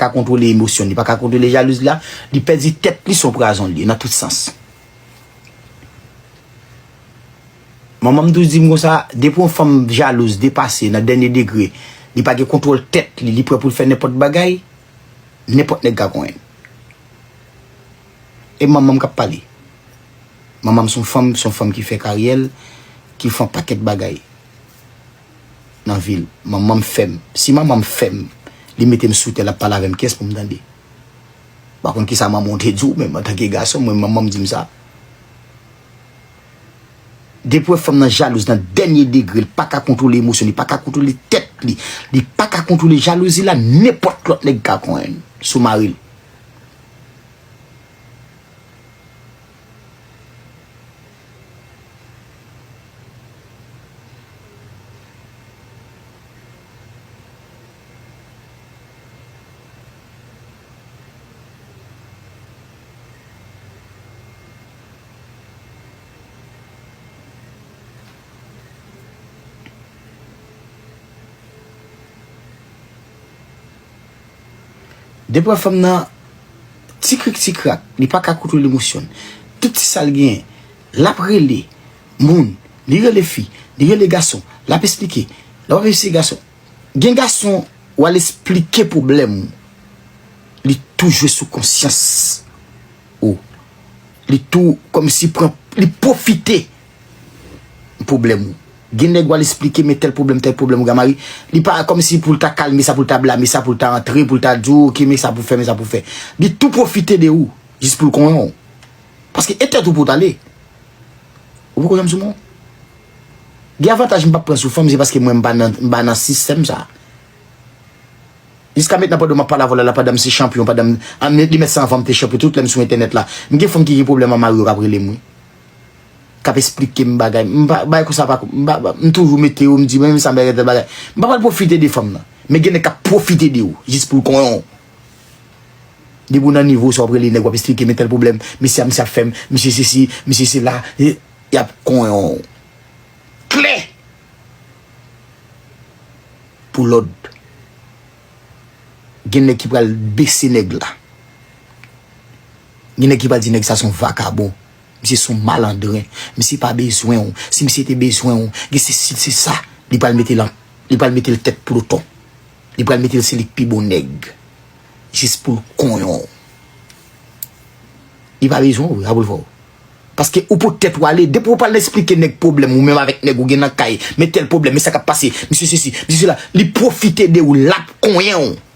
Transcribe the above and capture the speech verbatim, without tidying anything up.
ka kontwole emosyon, li pa ka kontwole jalouz la, li pèdi tèt li, se yon pwazon li ye nan tout sans. Manman m toujou di m konsa, depi yon fanm jalouz, depase nan dènye degre, li pa gen kontwòl tèt li, li prè pou l fè nenpòt bagay, nenpòt nèg ka konyen l. E manman m k ap pale. Manman m se yon fanm, se yon fanm ki fè karyè l, ki fè yon pakèt bagay nan vi l. Manman m fè m. Si manman m fè m, li mete m sou tè, l ap pale avè m, kiyès pou m tande? Pa konn kisa manman w te di w, menm antanke gason, mwen, manman m di m sa. Depi w wè fanm nan jalouz nan dènye degre, li pa ka kontwole emosyon, li pa ka kontwole tèt li, li pa ka kontwole jalouzi la, nenpòt lòt nèg ka konyen l sou mari l. Depi w wè fanm nan ti krik ti krak, li pa ka kontwole emosyon l. Tout ti sa l genyen, l ap rele moun, li rele fi, li rele gason, l ap esplike, l ap esplike gason. Gen gason, w al esplike pwoblèm ou, li tou jwe sou konsyans ou. Li tou kòmsi pran, li pwofite pwoblèm ou. Gen nèg w al esplike, men tèl pwoblèm, tèl pwoblèm ou gen mari, li pa kòmsi pou l ta kalme sa, pou l ta blame sa, pou l ta antre, pou l ta di w, oke, men sa pou fè, men sa pou fè. Li tou pwofite de ou, jis pou l konyen w. Paske e tèt ou pou w t ale. Ou poko janm sou mwen. Gen avantaj m p ap pran sou fanm, se paske mwen m pa nan, m pa nan sistèm sa. Jiska mentnan, pandan m ap pale avè w la, pandan m se chanpyon, pandan m, an, li mèt sa anvan m te chanpyon, tout lè m sou entènèt la, m gen fanm ki gen pwoblèm ak mari yo k ap rele m, wi. K ap esplike m bagay. M pa, bagay konsa pa, m pa, m toujou mete yo, m di, men sa m bagay, tèl bagay. M pa pral pwofite de fanm nan. Men gen nèg k ap pwofite de ou, jis pou l konyen w. Depi w nan nivo sa, w ap rele nèg, w ap esplike, men tèl pwoblèm, mesye a, misye ap fè m, misye sesi, misye sela, e, y ap konyen w. Klè! Pou lòd. Gen nèg ki pral bese nèg la. Gen nèg ki pral di nèg sa se yon vakabon. Misye se yon malandren. Misye pa bezwen w. Si misye te bezwen w, gen sesi, se sa. Li pral mete l an, li pral mete l tèt ploton. Li pral mete l se li k pi bon nèg. Jis pou l konyen w. Li pa bezwen w, vre, sa pou l fè w. Paske ou pou tèt ou ale, depi w pral esplike nèg pwoblèm ou menm avèk nèg ou gen nan kay, men tèl pwoblèm, men sa k ap pase, misye sesi, misye sela, li pwofite de ou, l ap konyen w.